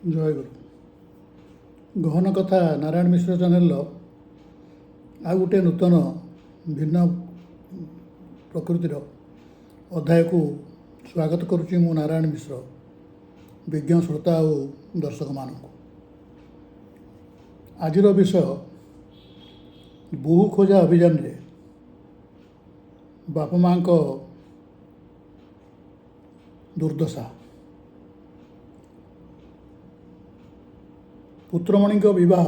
ଜୟଗୁରୁ। ଗହନ କଥା ନାରାୟଣ ମିଶ୍ର ଚ୍ୟାନେଲର ଆଉ ଗୋଟିଏ ନୂତନ ଭିନ୍ନ ପ୍ରକୃତିର ଅଧ୍ୟାୟକୁ ସ୍ୱାଗତ କରୁଛି ମୁଁ ନାରାୟଣ ମିଶ୍ର, ବିଜ୍ଞ ଶ୍ରୋତା ଆଉ ଦର୍ଶକମାନଙ୍କୁ। ଆଜିର ବିଷୟ ବୋହୂ ଖୋଜା ଅଭିଯାନରେ ବାପା ମାଆଙ୍କ ଦୁର୍ଦ୍ଦଶା। ପୁତ୍ରମଣିଙ୍କ ବିବାହ,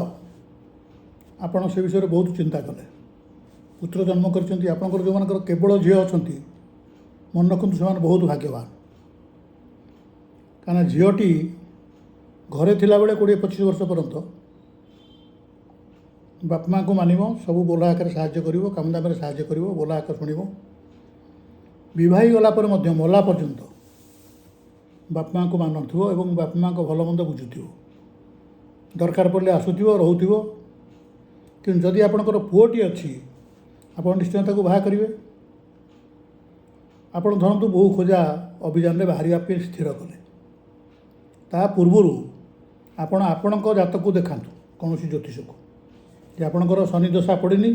ଆପଣ ସେ ବିଷୟରେ ବହୁତ ଚିନ୍ତା କଲେ। ପୁତ୍ର ଜନ୍ମ କରିଛନ୍ତି। ଆପଣଙ୍କର ଯେଉଁମାନଙ୍କର କେବଳ ଝିଅ ଅଛନ୍ତି, ମନେ ରଖନ୍ତୁ ସେମାନେ ବହୁତ ଭାଗ୍ୟବାନ। କାରଣ ଝିଅଟି ଘରେ ଥିଲାବେଳେ 20-25 ବର୍ଷ ପର୍ଯ୍ୟନ୍ତ ବାପା ମାଆଙ୍କୁ ମାନିବ, ସବୁ ବୋଲା ଆକାରରେ ସାହାଯ୍ୟ କରିବ, କାମଦାମରେ ସାହାଯ୍ୟ କରିବ, ବୋଲା ଆକାର ଶୁଣିବ। ବିବାହ ହେଇଗଲା ପରେ ମଧ୍ୟ ମଲା ପର୍ଯ୍ୟନ୍ତ ବାପା ମାଆଙ୍କୁ ମାନୁଥିବ ଏବଂ ବାପା ମାଆଙ୍କ ଭଲ ମନ୍ଦ ବୁଝୁଥିବ, ଦରକାର ପଡ଼ିଲେ ଆସୁଥିବ, ରହୁଥିବ। କିନ୍ତୁ ଯଦି ଆପଣଙ୍କର ପୁଅଟି ଅଛି, ଆପଣ ନିଶ୍ଚୟ ତାକୁ ବାହା କରିବେ। ଆପଣ ଧରନ୍ତୁ ବୋହୂ ଖୋଜା ଅଭିଯାନରେ ବାହାରିବା ପାଇଁ ସ୍ଥିର କଲେ। ତା ପୂର୍ବରୁ ଆପଣ ଆପଣଙ୍କ ଜାତକକୁ ଦେଖାନ୍ତୁ କୌଣସି ଜ୍ୟୋତିଷକୁ ଯେ ଆପଣଙ୍କର ଶନି ଦଶା ପଡ଼ିନି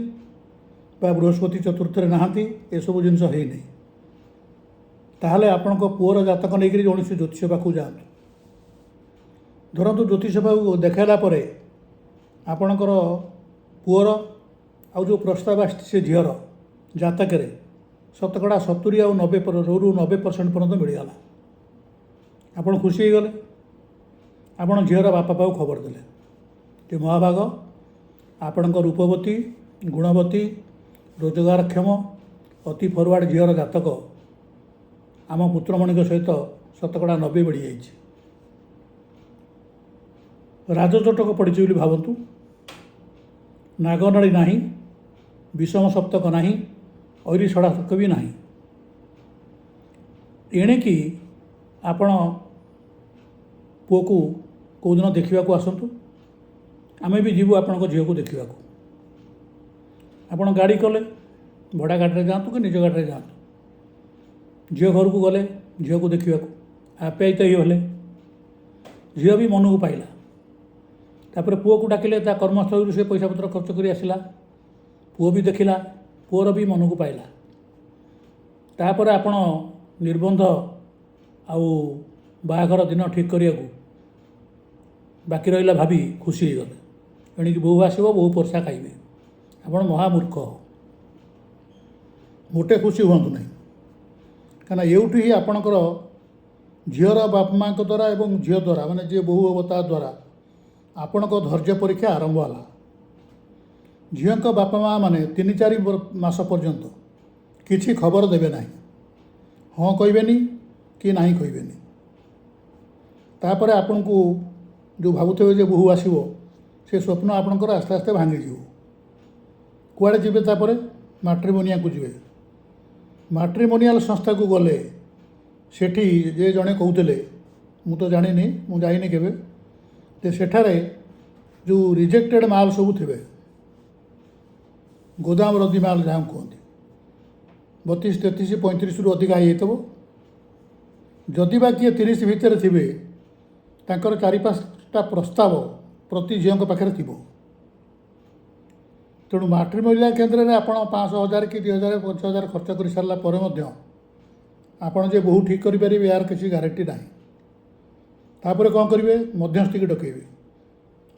ବା ବୃହସ୍ପତି ଚତୁର୍ଥରେ ନାହାନ୍ତି, ଏସବୁ ଜିନିଷ ହେଇନି, ତାହେଲେ ଆପଣଙ୍କ ପୁଅର ଜାତକ ନେଇକରି କୌଣସି ଜ୍ୟୋତିଷ ପାଖକୁ ଯାଆନ୍ତୁ। ଧରନ୍ତୁ ଜ୍ୟୋତିଷ ପାଖକୁ ଦେଖାଇଲା ପରେ ଆପଣଙ୍କର ପୁଅର ଆଉ ଯେଉଁ ପ୍ରସ୍ତାବ ଆସିଛି ସେ ଝିଅର ଜାତକରେ ଶତକଡ଼ା 70 ଆଉ 90ରୁ 90% ପର୍ଯ୍ୟନ୍ତ ମିଳିଗଲା। ଆପଣ ଖୁସି ହେଇଗଲେ। ଆପଣ ଝିଅର ବାପା ପାଖକୁ ଖବର ଦେଲେ ଯେ ମହାଭାଗ, ଆପଣଙ୍କ ରୂପବତୀ, ଗୁଣବତୀ, ରୋଜଗାରକ୍ଷମ, ଅତି ଫରୱାର୍ଡ଼ ଝିଅର ଜାତକ ଆମ ପୁତ୍ରମଣିଙ୍କ ସହିତ 90% ମିଳିଯାଇଛି। ରାଜଜୋଟକ ପଡ଼ିଛି ବୋଲି ଭାବନ୍ତୁ। ନାଗନାଡ଼ି ନାହିଁ, ବିଷମ ସପ୍ତକ ନାହିଁ, ଐରି ଷଡ଼ାଶକ ବି ନାହିଁ। ଏଣିକି ଆପଣ ପୁଅକୁ କେଉଁଦିନ ଦେଖିବାକୁ ଆସନ୍ତୁ, ଆମେ ବି ଯିବୁ ଆପଣଙ୍କ ଝିଅକୁ ଦେଖିବାକୁ। ଆପଣ ଗାଡ଼ି କଲେ, ଭଡ଼ା ଗାଡ଼ିରେ ଯାଆନ୍ତୁ କି ନିଜ ଗାଡ଼ିରେ ଯାଆନ୍ତୁ, ଝିଅ ଘରକୁ ଗଲେ ଝିଅକୁ ଦେଖିବାକୁ, ଆପ୍ୟାୟିତ ହେଇଗଲେ, ଝିଅ ବି ମନକୁ ପାଇଲା। ତାପରେ ପୁଅକୁ ଡାକିଲେ, ତା କର୍ମସ୍ଥଳୀରୁ ସେ ପଇସା ପତ୍ର ଖର୍ଚ୍ଚ କରି ଆସିଲା, ପୁଅ ବି ଦେଖିଲା, ପୁଅର ବି ମନକୁ ପାଇଲା। ତାପରେ ଆପଣ ନିର୍ବନ୍ଧ ଆଉ ବାହାଘର ଦିନ ଠିକ୍ କରିବାକୁ ବାକି ରହିଲା ଭାବି ଖୁସି ହେଇଗଲେ। ଏଣିକି ବୋହୂ ଆସିବ, ବୋହୂ ପରସା ଖାଇବେ। ଆପଣ ମହାମୂର୍ଖ, ମୋଟେ ଖୁସି ହୁଅନ୍ତୁ ନାହିଁ। କାହିଁକିନା ଏଇଠୁ ହିଁ ଆପଣଙ୍କର ଝିଅର ବାପା ମାଆଙ୍କ ଦ୍ୱାରା ଏବଂ ଝିଅ ଦ୍ୱାରା, ମାନେ ଯିଏ ବୋହୂ ହେବ ତା ଦ୍ୱାରା ଆପଣଙ୍କ ଧୈର୍ଯ୍ୟ ପରୀକ୍ଷା ଆରମ୍ଭ ହେଲା। ଝିଅଙ୍କ ବାପା ମାଆ ମାନେ 3-4 ମାସ ପର୍ଯ୍ୟନ୍ତ କିଛି ଖବର ଦେବେ ନାହିଁ, ହଁ କହିବେନି କି ନାହିଁ କହିବେନି। ତାପରେ ଆପଣଙ୍କୁ ଯେଉଁ ଭାବୁଥିବେ ଯେ ବୋହୂ ଆସିବ, ସେ ସ୍ୱପ୍ନ ଆପଣଙ୍କର ଆସ୍ତେ ଆସ୍ତେ ଭାଙ୍ଗିଯିବ। କୁଆଡ଼େ ଯିବେ ତାପରେ? ମାଟ୍ରିମୋନିଆକୁ ଯିବେ। ମାଟ୍ରିମୋନିଆଲ ସଂସ୍ଥାକୁ ଗଲେ ସେଠି ଯେ ଜଣେ କହୁଥିଲେ, ମୁଁ ତ ଜାଣିନି, ମୁଁ ଯାଇନି କେବେ, ଯେ ସେଠାରେ ଯେଉଁ ରିଜେକ୍ଟେଡ଼ ମାଲ ସବୁ ଥିବେ, ଗୋଦାମ ରଦି ମାଲ ଯାହାକୁ କୁହନ୍ତି, 32, 33, 35ରୁ ଅଧିକା ହେଇଯାଇଥିବ। ଯଦି ବା କିଏ 30 ଭିତରେ ଥିବେ, ତାଙ୍କର 4-5ଟା ପ୍ରସ୍ତାବ ପ୍ରତି ଝିଅଙ୍କ ପାଖରେ ଥିବ। ତେଣୁ ମାଟ୍ରିମୋନିଆଲ କେନ୍ଦ୍ରରେ ଆପଣ 500, 1000 କି 2000, 5000 ଖର୍ଚ୍ଚ କରିସାରିଲା ପରେ ମଧ୍ୟ ଆପଣ ଯେ ବୋହୂ ଠିକ୍ କରିପାରିବେ ଏହାର କିଛି ଗ୍ୟାରେଣ୍ଟି ନାହିଁ। ତାପରେ କ'ଣ କରିବେ? ମଧ୍ୟସ୍ଥିକି ଡକେଇବେ।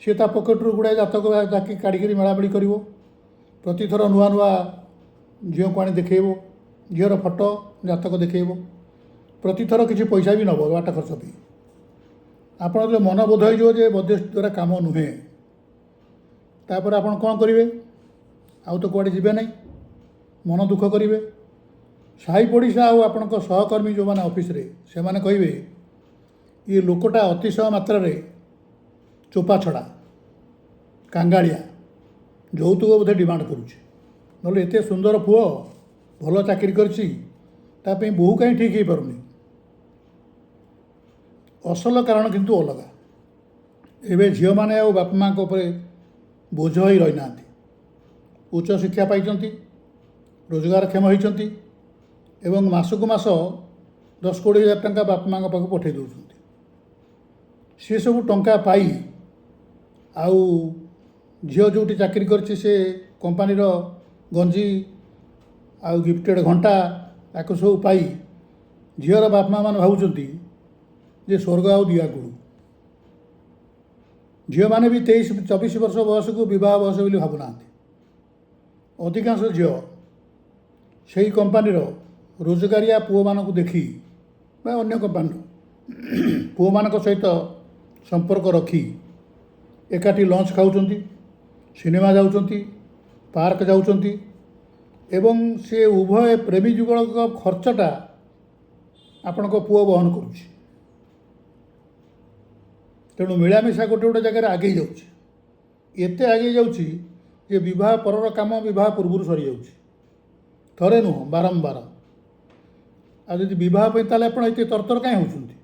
ସିଏ ତା ପକେଟରୁ ଗୁଡ଼ାଏ ଜାତକ ଡାକି କାଢ଼ିକିରି ମେଳାମେଳି କରିବ। ପ୍ରତିଥର ନୂଆ ନୂଆ ଝିଅକୁ ଆଣି ଦେଖେଇବ, ଝିଅର ଫଟୋ ଜାତକ ଦେଖେଇବ। ପ୍ରତିଥର କିଛି ପଇସା ବି ନେବ ବାଟ ଖର୍ଚ୍ଚ ପାଇଁ। ଆପଣ ଯେତେବେଳେ ମନ ବୋଧ ହେଇଯିବ ଯେ ମଧ୍ୟସ୍ଥି ଦ୍ୱାରା କାମ ନୁହେଁ, ତାପରେ ଆପଣ କ'ଣ କରିବେ? ଆଉ ତ କୁଆଡ଼େ ଯିବେ ନାହିଁ, ମନ ଦୁଃଖ କରିବେ। ସାହି ପଡ଼ିଶା ଆଉ ଆପଣଙ୍କ ସହକର୍ମୀ ଯେଉଁମାନେ ଅଫିସରେ, ସେମାନେ କହିବେ ଇଏ ଲୋକଟା ଅତିଶୟ ମାତ୍ରାରେ ଚୋପା ଛଡ଼ା, କାଙ୍ଗାଳିଆ, ଯୌତୁକ ବୋଧେ ଡିମାଣ୍ଡ କରୁଛି। ନହେଲେ ଏତେ ସୁନ୍ଦର ପୁଅ, ଭଲ ଚାକିରି କରିଛି, ତା ପାଇଁ ବୋହୂ କାହିଁ ଠିକ୍ ହେଇପାରୁନି? ଅସଲ କାରଣ କିନ୍ତୁ ଅଲଗା। ଏବେ ଝିଅମାନେ ଆଉ ବାପା ମାଆଙ୍କ ଉପରେ ବୋଝ ହୋଇ ରହିନାହାନ୍ତି। ଉଚ୍ଚ ଶିକ୍ଷା ପାଇଛନ୍ତି, ରୋଜଗାରକ୍ଷମ ହୋଇଛନ୍ତି ଏବଂ ମାସକୁ ମାସ 10-20 ହଜାର ଟଙ୍କା ବାପା ମାଆଙ୍କ ପାଖକୁ ପଠାଇ ଦେଉଛନ୍ତି। ସେସବୁ ଟଙ୍କା ପାଇ ଆଉ ଝିଅ ଯେଉଁଠି ଚାକିରି କରିଛି ସେ କମ୍ପାନୀର ଗଞ୍ଜି ଆଉ ଗିଫ୍ଟେଡ଼ ଘଣ୍ଟା ତାକୁ ସବୁ ପାଇ ଝିଅର ବାପା ମା' ମାନେ ଭାବୁଛନ୍ତି ଯେ ସ୍ୱର୍ଗ ଆଉ ଦିଆକୁଳୁ। ଝିଅମାନେ ବି 23-24 ବର୍ଷ ବୟସକୁ ବିବାହ ବୟସ ବୋଲି ଭାବୁନାହାନ୍ତି। ଅଧିକାଂଶ ଝିଅ ସେଇ କମ୍ପାନୀର ରୋଜଗାରିଆ ପୁଅମାନଙ୍କୁ ଦେଖି ବା ଅନ୍ୟ କମ୍ପାନୀର ପୁଅମାନଙ୍କ ସହିତ ସମ୍ପର୍କ ରଖି ଏକାଠି ଲଞ୍ଚ ଖାଉଛନ୍ତି, ସିନେମା ଯାଉଛନ୍ତି, ପାର୍କ ଯାଉଛନ୍ତି ଏବଂ ସେ ଉଭୟ ପ୍ରେମୀ ଯୁଗଳଙ୍କ ଖର୍ଚ୍ଚଟା ଆପଣଙ୍କ ପୁଅ ବହନ କରୁଛି। ତେଣୁ ମିଳାମିଶା ଗୋଟେ ଗୋଟେ ଜାଗାରେ ଆଗେଇ ଯାଉଛି, ଏତେ ଆଗେଇ ଯାଉଛି ଯେ ବିବାହ ପରର କାମ ବିବାହ ପୂର୍ବରୁ ସରିଯାଉଛି, ଥରେ ନୁହଁ ବାରମ୍ବାର। ଆଉ ଯଦି ବିବାହ ପାଇଁ ତାହେଲେ ଆପଣ ଏତେ ତରତର କାହିଁ ହେଉଛନ୍ତି?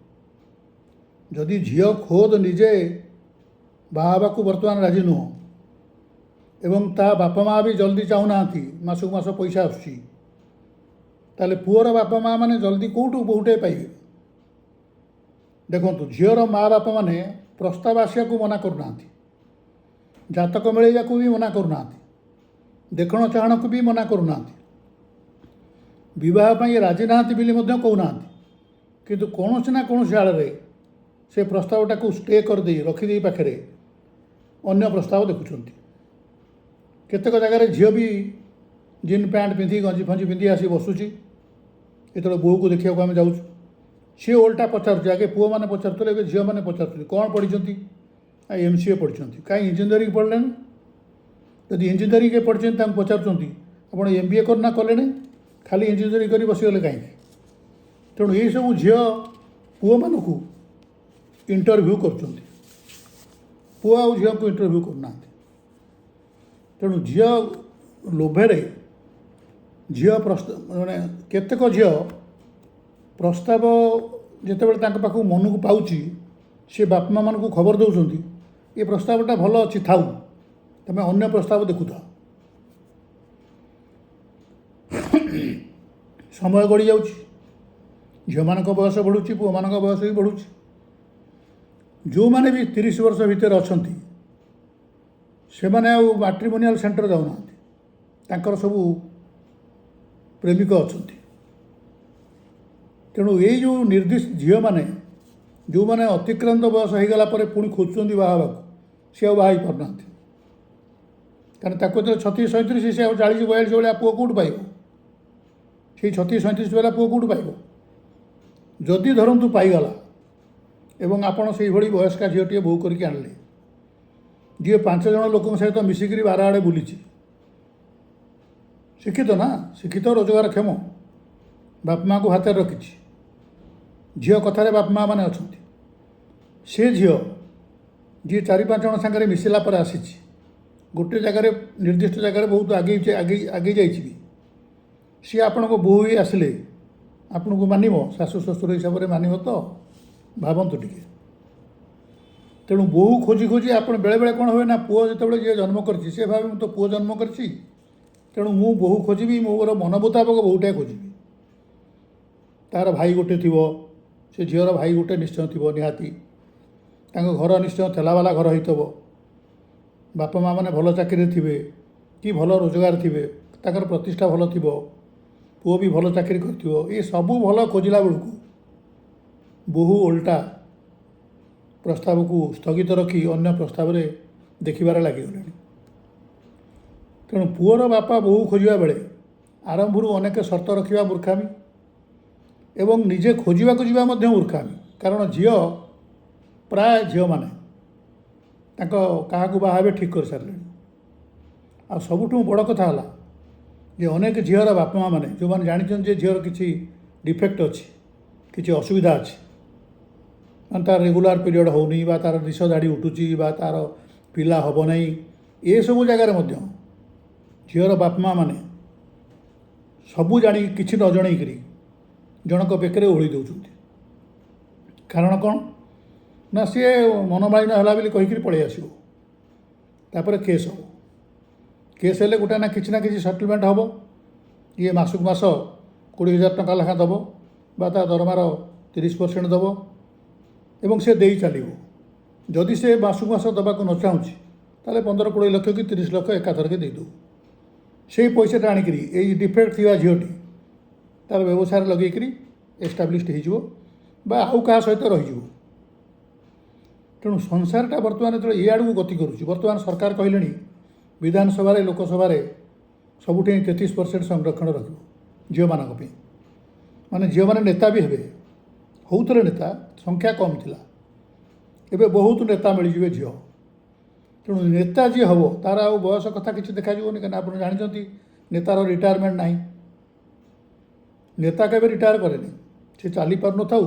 ଯଦି ଝିଅ ଖୋଦ ନିଜେ ବାହା ହେବାକୁ ବର୍ତ୍ତମାନ ରାଜି ନୁହଁ ଏବଂ ତା ବାପା ମା' ବି ଜଲ୍ଦି ଚାହୁଁନାହାନ୍ତି, ମାସକୁ ମାସ ପଇସା ଆସୁଛି, ତାହେଲେ ପୁଅର ବାପା ମା' ମାନେ ଜଲ୍ଦି କେଉଁଠୁ ବୋହୂଟେ ପାଇବେ? ଦେଖନ୍ତୁ, ଝିଅର ମା' ବାପାମାନେ ପ୍ରସ୍ତାବ ଆସିବାକୁ ମନା କରୁନାହାନ୍ତି, ଜାତକ ମିଳେଇବାକୁ ବି ମନା କରୁନାହାନ୍ତି, ଦେଖଣ ଚାହାଣକୁ ବି ମନା କରୁନାହାନ୍ତି, ବିବାହ ପାଇଁ ରାଜି ନାହାନ୍ତି ବୋଲି ମଧ୍ୟ କହୁନାହାନ୍ତି, କିନ୍ତୁ କୌଣସି ନା କୌଣସି ଆଳରେ ସେ ପ୍ରସ୍ତାବଟାକୁ ଷ୍ଟେ କରିଦେଇ ରଖିଦେଇ ପାଖରେ ଅନ୍ୟ ପ୍ରସ୍ତାବ ଦେଖୁଛନ୍ତି। କେତେକ ଜାଗାରେ ଝିଅ ବି ଜିନ୍ ପ୍ୟାଣ୍ଟ ପିନ୍ଧି ଗଞ୍ଜି ଫଞ୍ଜି ପିନ୍ଧି ଆସି ବସୁଛି। ଯେତେବେଳେ ବୋହୂକୁ ଦେଖିବାକୁ ଆମେ ଯାଉଛୁ, ସିଏ ଓଲଟା ପଚାରୁଛି। ଆଗେ ପୁଅମାନେ ପଚାରୁଥିଲେ, ଏବେ ଝିଅମାନେ ପଚାରୁଛନ୍ତି କ'ଣ ପଢ଼ିଛନ୍ତି? MCA ପଢ଼ିଛନ୍ତି। କାହିଁ ଇଞ୍ଜିନିୟରିଂ ପଢ଼ିଲେନି? ଯଦି ଇଞ୍ଜିନିୟରିଂ ପଢ଼ିଛନ୍ତି ତାଙ୍କୁ ପଚାରୁଛନ୍ତି ଆପଣ MBA କରିନା କଲେଣି, ଖାଲି ଇଞ୍ଜିନିୟରିଂ କରି ବସିଗଲେ କାହିଁକି? ତେଣୁ ଏଇସବୁ ଝିଅ ପୁଅମାନଙ୍କୁ ଇଣ୍ଟରଭ୍ୟୁ କରୁଛନ୍ତି, ପୁଅ ଆଉ ଝିଅଙ୍କୁ ଇଣ୍ଟରଭ୍ୟୁ କରୁନାହାନ୍ତି। ତେଣୁ ଝିଅ ଲୋଭରେ ଝିଅ ମାନେ କେତେକ ଝିଅ ପ୍ରସ୍ତାବ ଯେତେବେଳେ ତାଙ୍କ ପାଖକୁ ମନକୁ ପାଉଛି, ସେ ବାପା ମାଆମାନଙ୍କୁ ଖବର ଦେଉଛନ୍ତି, ଏ ପ୍ରସ୍ତାବଟା ଭଲ ଅଛି, ଥାଉ, ତୁମେ ଅନ୍ୟ ପ୍ରସ୍ତାବ ଦେଖୁଥାଅ। ସମୟ ଗଡ଼ି ଯାଉଛି, ଝିଅମାନଙ୍କ ବୟସ ବଢ଼ୁଛି, ପୁଅମାନଙ୍କ ବୟସ ବି ବଢ଼ୁଛି। ଯେଉଁମାନେ ବି 30 ବର୍ଷ ଭିତରେ ଅଛନ୍ତି ସେମାନେ ଆଉ ମାଟ୍ରିମୋନିଆଲ ସେଣ୍ଟର ଯାଉନାହାନ୍ତି, ତାଙ୍କର ସବୁ ପ୍ରେମିକ ଅଛନ୍ତି। ତେଣୁ ଏଇ ଯେଉଁ ନିର୍ଦ୍ଦିଷ୍ଟ ଝିଅମାନେ ଯେଉଁମାନେ ଅତିକ୍ରାନ୍ତ ବୟସ ହେଇଗଲା ପରେ ପୁଣି ଖୋଜୁଛନ୍ତି ବାହା ହେବାକୁ, ସିଏ ଆଉ ବାହା ହେଇପାରୁନାହାନ୍ତି। କାରଣ ତାକୁ ଯେତେବେଳେ 36-37, ସେ ଆଉ 40-42 ଭଳିଆ ପୁଅ କେଉଁଠୁ ପାଇବ? ସେଇ 36-37 ବାଲା ପୁଅ କେଉଁଠୁ ପାଇବ? ଯଦି ଧରନ୍ତୁ ପାଇଗଲା ଏବଂ ଆପଣ ସେଇଭଳି ବୟସ୍କା ଝିଅଟିଏ ବୋହୂ କରିକି ଆଣିଲେ, ଯିଏ 5 ଜଣ ଲୋକଙ୍କ ସହିତ ମିଶିକିରି ବାର ଆଡ଼େ ବୁଲିଛି, ଶିକ୍ଷିତ ନା ଶିକ୍ଷିତ, ରୋଜଗାରକ୍ଷମ, ବାପା ମାଆଙ୍କୁ ହାତରେ ରଖିଛି, ଝିଅ କଥାରେ ବାପା ମାଆ ମାନେ ଅଛନ୍ତି, ସେ ଝିଅ ଯିଏ 4-5 ଜଣ ସାଙ୍ଗରେ ମିଶିଲା ପରେ ଆସିଛି, ଗୋଟେ ଜାଗାରେ ନିର୍ଦ୍ଦିଷ୍ଟ ଜାଗାରେ ବହୁତ ଆଗେଇ ଯାଇଛି ବି, ସିଏ ଆପଣଙ୍କ ବୋହୂ ହେଇ ଆସିଲେ ଆପଣଙ୍କୁ ମାନିବ? ଶାଶୁ ଶ୍ୱଶୁର ହିସାବରେ ମାନିବ ତ? ଭାବନ୍ତୁ ଟିକେ। ତେଣୁ ବୋହୂ ଖୋଜି ଖୋଜି ଆପଣ ବେଳେବେଳେ କ'ଣ ହୁଏ ନା, ପୁଅ ଯେତେବେଳେ ଯିଏ ଜନ୍ମ କରିଛି ସେ ଭାବେ ମୁଁ ତ ପୁଅ ଜନ୍ମ କରିଛି, ତେଣୁ ମୁଁ ବୋହୂ ଖୋଜିବି, ମୋର ମନ ମୁତାବକ ବୋହୂଟା ଖୋଜିବି। ତା'ର ଭାଇ ଗୋଟେ ଥିବ, ସେ ଝିଅର ଭାଇ ଗୋଟେ ନିଶ୍ଚୟ ଥିବ ନିହାତି, ତାଙ୍କ ଘର ନିଶ୍ଚୟ ଠେଲାବାଲା ଘର ହେଇଥିବ, ବାପା ମାଆ ମାନେ ଭଲ ଚାକିରିରେ ଥିବେ କି ଭଲ ରୋଜଗାର ଥିବେ, ତାଙ୍କର ପ୍ରତିଷ୍ଠା ଭଲ ଥିବ, ପୁଅ ବି ଭଲ ଚାକିରି କରିଥିବ। ଏ ସବୁ ଭଲ ଖୋଜିଲା ବେଳକୁ ବୋହୂ ଓଲଟା ପ୍ରସ୍ତାବକୁ ସ୍ଥଗିତ ରଖି ଅନ୍ୟ ପ୍ରସ୍ତାବରେ ଦେଖିବାରେ ଲାଗିଗଲେଣି। ତେଣୁ ପୁଅର ବାପା ବୋହୂ ଖୋଜିବା ବେଳେ ଆରମ୍ଭରୁ ଅନେକ ସର୍ତ୍ତ ରଖିବା ମୂର୍ଖାମି ଏବଂ ନିଜେ ଖୋଜିବାକୁ ଯିବା ମଧ୍ୟ ମୂର୍ଖାମି। କାରଣ ଝିଅ ପ୍ରାୟ ଝିଅମାନେ ତାଙ୍କ କାହାକୁ ବାହା ହେବେ ଠିକ୍ କରିସାରିଲେଣି। ଆଉ ସବୁଠୁ ବଡ଼ କଥା ହେଲା ଯେ ଅନେକ ଝିଅର ବାପା ମାଆ ମାନେ ଯେଉଁମାନେ ଜାଣିଛନ୍ତି ଯେ ଝିଅର କିଛି ଡିଫେକ୍ଟ ଅଛି, କିଛି ଅସୁବିଧା ଅଛି, ମାନେ ତା'ର ରେଗୁଲାର ପିରିୟଡ଼ ହେଉନି ବା ତା'ର ନିଶ ଦାଢ଼ି ଉଠୁଛି ବା ତା'ର ପିଲା ହେବ ନାହିଁ, ଏସବୁ ଜାଗାରେ ମଧ୍ୟ ଝିଅର ବାପା ମାଆ ମାନେ ସବୁ ଜାଣିକି କିଛି ନ ଜଣେଇକିରି ଜଣଙ୍କ ବେକରେ ଓହଳି ଦେଉଛନ୍ତି। କାରଣ କ'ଣ ନା ସିଏ ମନମାଳିନ୍ୟ ହେଲା ବୋଲି କହିକିରି ପଳେଇ ଆସିବ, ତାପରେ କେସ୍ ହେବ। କେସ୍ ହେଲେ ଗୋଟେ ନା କିଛି ନା କିଛି ସେଟଲମେଣ୍ଟ ହେବ, ଇଏ ମାସକୁ ମାସ 20,000 ଟଙ୍କା ଲେଖାଁ ଦେବ ବା ତା ଦରମାର 30% ଦେବ ଏବଂ ସେ ଦେଇ ଚାଲିବ। ଯଦି ସେ ମାସକୁ ମାସ ଦେବାକୁ ନ ଚାହୁଁଛି, ତାହେଲେ 15-20 ଲକ୍ଷ କି 30 ଲକ୍ଷ ଏକାଥରକେ ଦେଇଦେଉ। ସେଇ ପଇସାଟା ଆଣିକିରି ଏଇ ଡିଫେକ୍ଟ ଥିବା ଝିଅଟି ତାର ବ୍ୟବସାୟରେ ଲଗେଇକିରି ଏଷ୍ଟାବ୍ଲିଶଡ ହେଇଯିବ ବା ଆଉ କାହା ସହିତ ରହିଯିବ। ତେଣୁ ସଂସାରଟା ବର୍ତ୍ତମାନ ଯେତେବେଳେ ଏ ଆଡ଼କୁ ଗତି କରୁଛି, ବର୍ତ୍ତମାନ ସରକାର କହିଲେଣି ବିଧାନସଭାରେ, ଲୋକସଭାରେ ସବୁଠି 33% ସଂରକ୍ଷଣ ରଖିବ ଝିଅମାନଙ୍କ ପାଇଁ। ମାନେ ଝିଅମାନେ ନେତା ବି ହେବେ। ହେଉଥିଲେ ନେତା, ସଂଖ୍ୟା କମ୍ ଥିଲା। ଏବେ ବହୁତ ନେତା ମିଳିଯିବେ ଝିଅ। ତେଣୁ ନେତା ଯିଏ ହେବ, ତାର ଆଉ ବୟସ କଥା କିଛି ଦେଖାଯିବନି। କାହିଁକିନା ଆପଣ ଜାଣିଛନ୍ତି, ନେତାର ରିଟାୟାରମେଣ୍ଟ ନାହିଁ। ନେତା କେବେ ରିଟାୟାର କରେନି। ସେ ଚାଲି ପାରୁନଥାଉ,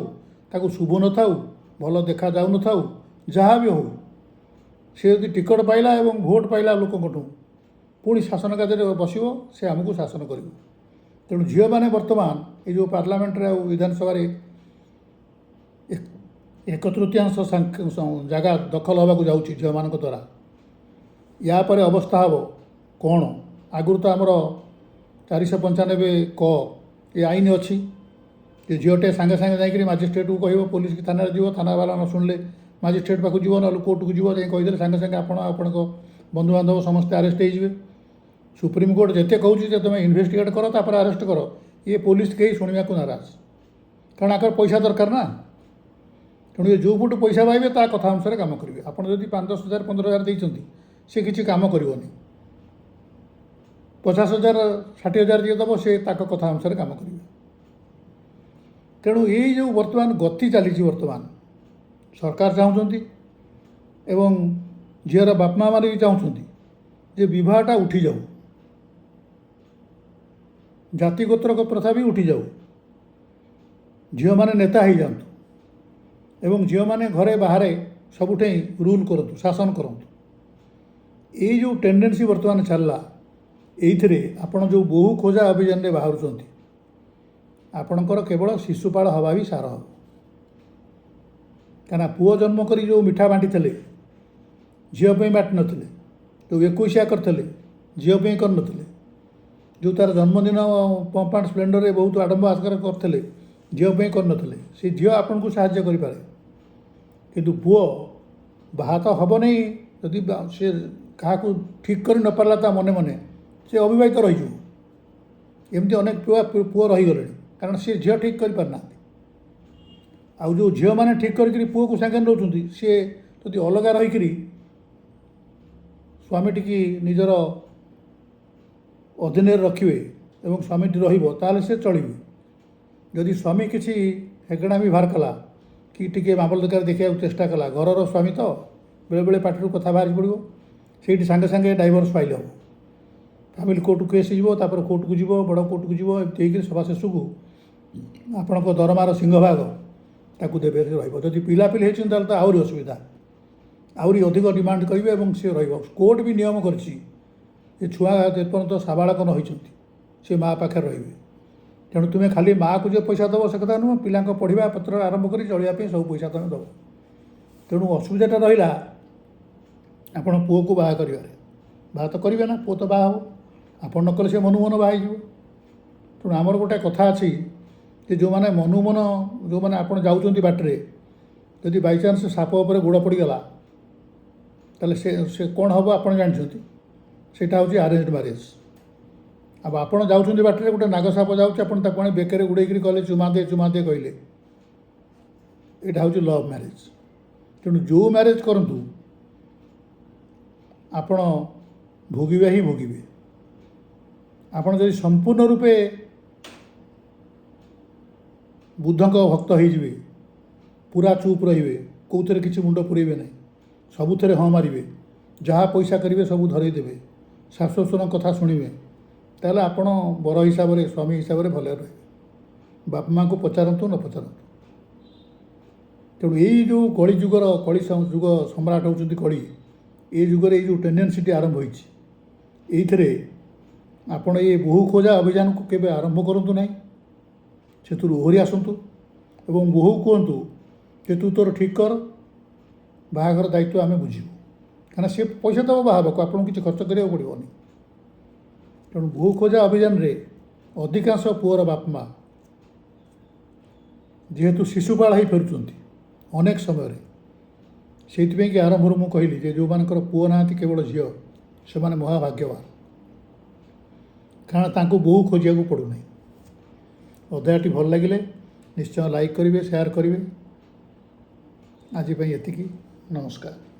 ତାକୁ ଶୁଭୁ ନଥାଉ, ଭଲ ଦେଖାଯାଉନଥାଉ, ଯାହା ବି ହେଉ, ସେ ଯଦି ଟିକଟ ପାଇଲା ଏବଂ ଭୋଟ ପାଇଲା ଲୋକଙ୍କଠୁ, ପୁଣି ଶାସନ କାର୍ଯ୍ୟରେ ବସିବ, ସେ ଆମକୁ ଶାସନ କରିବ। ତେଣୁ ଝିଅମାନେ ବର୍ତ୍ତମାନ ଏଇ ଯେଉଁ ପାର୍ଲାମେଣ୍ଟରେ ଆଉ ବିଧାନସଭାରେ ଏକ ତୃତୀୟାଂଶ ଜାଗା ଦଖଲ ହେବାକୁ ଯାଉଛି ଝିଅମାନଙ୍କ ଦ୍ୱାରା, ୟା ପରେ ଅବସ୍ଥା ହେବ କ'ଣ? ଆଗରୁ ତ ଆମର 495 କ ଏ ଆଇନ ଅଛି ଯେ ଝିଅଟେ ସାଙ୍ଗେ ସାଙ୍ଗେ ଯାଇକରି ମାଜିଷ୍ଟ୍ରେଟକୁ କହିବ, ପୋଲିସ କି ଥାନାରେ ଯିବ। ଥାନାବାଲା ନ ଶୁଣିଲେ ମାଜିଷ୍ଟ୍ରେଟ୍ ପାଖକୁ ଯିବ, ନହେଲେ କୋର୍ଟକୁ ଯିବ। ଯାଇ କହିଦେଲେ ସାଙ୍ଗେ ସାଙ୍ଗେ ଆପଣ, ଆପଣଙ୍କ ବନ୍ଧୁବାନ୍ଧବ ସମସ୍ତେ ଆରେଷ୍ଟ ହେଇଯିବେ। ସୁପ୍ରିମକୋର୍ଟ ଯେତେ କହୁଛି ଯେ ତୁମେ ଇନଭେଷ୍ଟିଗେଟ୍ କର, ତାପରେ ଆରେଷ୍ଟ କର, ଇଏ ପୋଲିସ କେହି ଶୁଣିବାକୁ ନାରାଜ। କାରଣ ଆଙ୍କର ପଇସା ଦରକାର ନା। ତେଣୁ ଏ ଯେଉଁ ପଟୁ ପଇସା ପାଇବେ, ତା କଥା ଅନୁସାରେ କାମ କରିବେ। ଆପଣ ଯଦି 5-10 ହଜାର, 15 ହଜାର ଦେଇଛନ୍ତି, ସେ କିଛି କାମ କରିବନି। 50 ହଜାର, 60 ହଜାର ଯିଏ ଦେବ, ସେ ତାଙ୍କ କଥା ଅନୁସାରେ କାମ କରିବେ। ତେଣୁ ଏଇ ଯେଉଁ ବର୍ତ୍ତମାନ ଗତି ଚାଲିଛି, ବର୍ତ୍ତମାନ ସରକାର ଚାହୁଁଛନ୍ତି ଏବଂ ଝିଅର ବାପା ମା' ମାନେ ବି ଚାହୁଁଛନ୍ତି ଯେ ବିବାହଟା ଉଠିଯାଉ, ଜାତି ଗୋତ୍ରକ ପ୍ରଥା ବି ଉଠିଯାଉ, ଝିଅମାନେ ନେତା ହେଇଯାଆନ୍ତୁ ଏବଂ ଝିଅମାନେ ଘରେ ବାହାରେ ସବୁଠେଇଁ ରୁଲ୍ କରନ୍ତୁ, ଶାସନ କରନ୍ତୁ। ଏଇ ଯେଉଁ ଟେଣ୍ଡେନ୍ସି ବର୍ତ୍ତମାନ ଚାଲିଲା, ଏଇଥିରେ ଆପଣ ଯେଉଁ ବୋହୂ ଖୋଜା ଅଭିଯାନରେ ବାହାରୁଛନ୍ତି, ଆପଣଙ୍କର କେବଳ ଶିଶୁପାଳ ହେବା ବି ସାର ହେବ। କାହିଁକିନା ପୁଅ ଜନ୍ମ କରି ଯେଉଁ ମିଠା ବାଣ୍ଟିଥିଲେ, ଝିଅ ପାଇଁ ବାଣ୍ଟି ନଥିଲେ। ଯେଉଁ ଏକୋଇଶିଆ କରିଥିଲେ, ଝିଅ ପାଇଁ କରିନଥିଲେ। ଯେଉଁ ତା'ର ଜନ୍ମଦିନ ପମ୍ପ ଆଣ୍ଡ ସ୍ପ୍ଲେଣ୍ଡରରେ ବହୁତ ଆଡ଼ମ୍ବ ଆକାର କରିଥିଲେ, ଝିଅ ପାଇଁ କରିନଥିଲେ। ସେ ଝିଅ ଆପଣଙ୍କୁ ସାହାଯ୍ୟ କରିପାରେ, କିନ୍ତୁ ପୁଅ ବାହା ତ ହେବ ନାହିଁ। ଯଦି ସେ କାହାକୁ ଠିକ୍ କରି ନପାରିଲା ତା ମନେ ମନେ, ସେ ଅବିବାହିତ ରହିଯିବ। ଏମିତି ଅନେକ ପୁଅ ରହିଗଲେଣି, କାରଣ ସେ ଝିଅ ଠିକ୍ କରିପାରିନାହାନ୍ତି। ଆଉ ଯେଉଁ ଝିଅମାନେ ଠିକ୍ କରିକିରି ପୁଅକୁ ସାଙ୍ଗରେ ନେଉଛନ୍ତି, ସିଏ ଯଦି ଅଲଗା ରହିକିରି ସ୍ୱାମୀଟିକି ନିଜର ଅଧୀନରେ ରଖିବେ ଏବଂ ସ୍ୱାମୀଟି ରହିବ, ତାହେଲେ ସେ ଚଳିବେ। ଯଦି ସ୍ୱାମୀ କିଛି ହେଗଣାମି ବାହାର କଲା କି ଟିକେ ମାମଲତକାର ଦେଖିବାକୁ ଚେଷ୍ଟା କଲା, ଘରର ସ୍ୱାମୀ ତ ବେଳେବେଳେ ପାଟିରୁ କଥା ବାହାରି ପଡ଼ିବ, ସେଇଠି ସାଙ୍ଗେ ସାଙ୍ଗେ ଡାଇଭର୍ସ ଫାଇଲ୍ ହେବ, ଫ୍ୟାମିଲି କୋର୍ଟକୁ କେସ୍ ଯିବ, ତାପରେ କୋର୍ଟକୁ ଯିବ, ବଡ଼ କୋର୍ଟକୁ ଯିବ। ଏମିତି ହେଇକିରି ସଭା ଶେଷକୁ ଆପଣଙ୍କ ଦରମାର ସିଂହଭାଗ ତାକୁ ଦେବେ, ରହିବ। ଯଦି ପିଲାପିଲି ହେଇଛନ୍ତି, ତାହେଲେ ତ ଆହୁରି ଅସୁବିଧା, ଆହୁରି ଅଧିକ ଡିମାଣ୍ଡ କରିବେ ଏବଂ ସେ ରହିବ। କୋର୍ଟ ବି ନିୟମ କରିଛି ଯେ ଛୁଆ ଯେପର୍ଯ୍ୟନ୍ତ ସାବାଳକ ନ ହୋଇଛନ୍ତି, ସେ ମା' ପାଖରେ ରହିବେ। ତେଣୁ ତୁମେ ଖାଲି ମାଆକୁ ଯେ ପଇସା ଦେବ ସେ କଥା ନୁହଁ, ପିଲାଙ୍କ ପଢ଼ିବା ପତ୍ର ଆରମ୍ଭ କରି ଚଳିବା ପାଇଁ ସବୁ ପଇସା ତୁମେ ଦେବ। ତେଣୁ ଅସୁବିଧାଟା ରହିଲା ଆପଣ ପୁଅକୁ ବାହା କରିବାରେ। ବାହା ତ କରିବେ ନା, ପୁଅ ତ ବାହା ହେବ। ଆପଣ ନ କଲେ ସେ ମନକୁ ମନ ବାହା ହେଇଯିବ। ତେଣୁ ଆମର ଗୋଟେ କଥା ଅଛି ଯେ ଯେଉଁମାନେ ମନକୁ ମନ, ଯେଉଁମାନେ ଆପଣ ଯାଉଛନ୍ତି ବାଟରେ, ଯଦି ବାଇଚାନ୍ସ ସାପ ଉପରେ ଗୋଡ଼ ପଡ଼ିଗଲା, ତାହେଲେ ସେ କ'ଣ ହେବ ଆପଣ ଜାଣିଛନ୍ତି। ସେଇଟା ହେଉଛି ଆରେଞ୍ଜড ମ୍ୟାରେଜ୍। ଆଉ ଆପଣ ଯାଉଛନ୍ତି ବାଟରେ, ଗୋଟେ ନାଗ ସାପ ଯାଉଛି, ଆପଣ ତାକୁ ଆଣି ବେକରେ ଗୁଡ଼େଇକିରି କହିଲେ, "ଚୁମା ଦେ, ଚୁମା ଦେ" କହିଲେ, ଏଇଟା ହେଉଛି ଲଭ୍ ମ୍ୟାରେଜ୍। ତେଣୁ ଯେଉଁ ମ୍ୟାରେଜ୍ କରନ୍ତୁ, ଆପଣ ଭୋଗିବେ ହିଁ ଭୋଗିବେ। ଆପଣ ଯଦି ସମ୍ପୂର୍ଣ୍ଣ ରୂପେ ବୁଦ୍ଧଙ୍କ ଭକ୍ତ ହେଇଯିବେ, ପୁରା ଚୁପ୍ ରହିବେ, କେଉଁଥିରେ କିଛି ମୁଣ୍ଡ ପୁରେଇବେ ନାହିଁ, ସବୁଥିରେ ହଁ ମାରିବେ, ଯାହା ପଇସା କରିବେ ସବୁ ଧରେଇ ଦେବେ, ଶାଶୁ ଶ୍ୱଶୁରଙ୍କ କଥା ଶୁଣିବେ, ତାହେଲେ ଆପଣ ବର ହିସାବରେ, ସ୍ୱାମୀ ହିସାବରେ ଭଲରେ ରହିବେ, ବାପା ମାଆଙ୍କୁ ପଚାରନ୍ତୁ ନ ପଚାରନ୍ତୁ। ତେଣୁ ଏଇ ଯେଉଁ କଳି ଯୁଗର, କଳି ଯୁଗ ସମ୍ରାଟ ହେଉଛନ୍ତି କଳି, ଏ ଯୁଗରେ ଏଇ ଯେଉଁ ଟେଣ୍ଡେନ୍ସିଟି ଆରମ୍ଭ ହୋଇଛି, ଏଇଥିରେ ଆପଣ ଏ ବୋହୂ ଖୋଜା ଅଭିଯାନକୁ କେବେ ଆରମ୍ଭ କରନ୍ତୁ ନାହିଁ। ସେଥିରୁ ଓହରି ଆସନ୍ତୁ ଏବଂ ବୋହୂ କୁହନ୍ତୁ ଯେ ତୁ ତୋର ଠିକ୍ କର, ବାହାଘର ଦାୟିତ୍ୱ ଆମେ ବୁଝିବୁ। କାହିଁକିନା ସେ ପଇସା ଦେବ ବାହା ହେବାକୁ, ଆପଣଙ୍କୁ କିଛି ଖର୍ଚ୍ଚ କରିବାକୁ ପଡ଼ିବନି। ତେଣୁ ବୋହୂ ଖୋଜା ଅଭିଯାନରେ ଅଧିକାଂଶ ପୁଅର ବାପା ମା' ଯେହେତୁ ଶିଶୁପାଳ ହେଇ ଫେରୁଛନ୍ତି ଅନେକ ସମୟରେ, ସେଇଥିପାଇଁ କି ଆରମ୍ଭରୁ ମୁଁ କହିଲି ଯେ ଯେଉଁମାନଙ୍କର ପୁଅ ନାହାନ୍ତି, କେବଳ ଝିଅ, ସେମାନେ ମହାଭାଗ୍ୟବାନ, କାରଣ ତାଙ୍କୁ ବୋହୂ ଖୋଜିବାକୁ ପଡ଼ୁନାହିଁ। ଅଧ୍ୟାୟଟି ଭଲ ଲାଗିଲେ ନିଶ୍ଚୟ ଲାଇକ୍ କରିବେ, ସେୟାର କରିବେ। ଆଜି ପାଇଁ ଏତିକି। ନମସ୍କାର।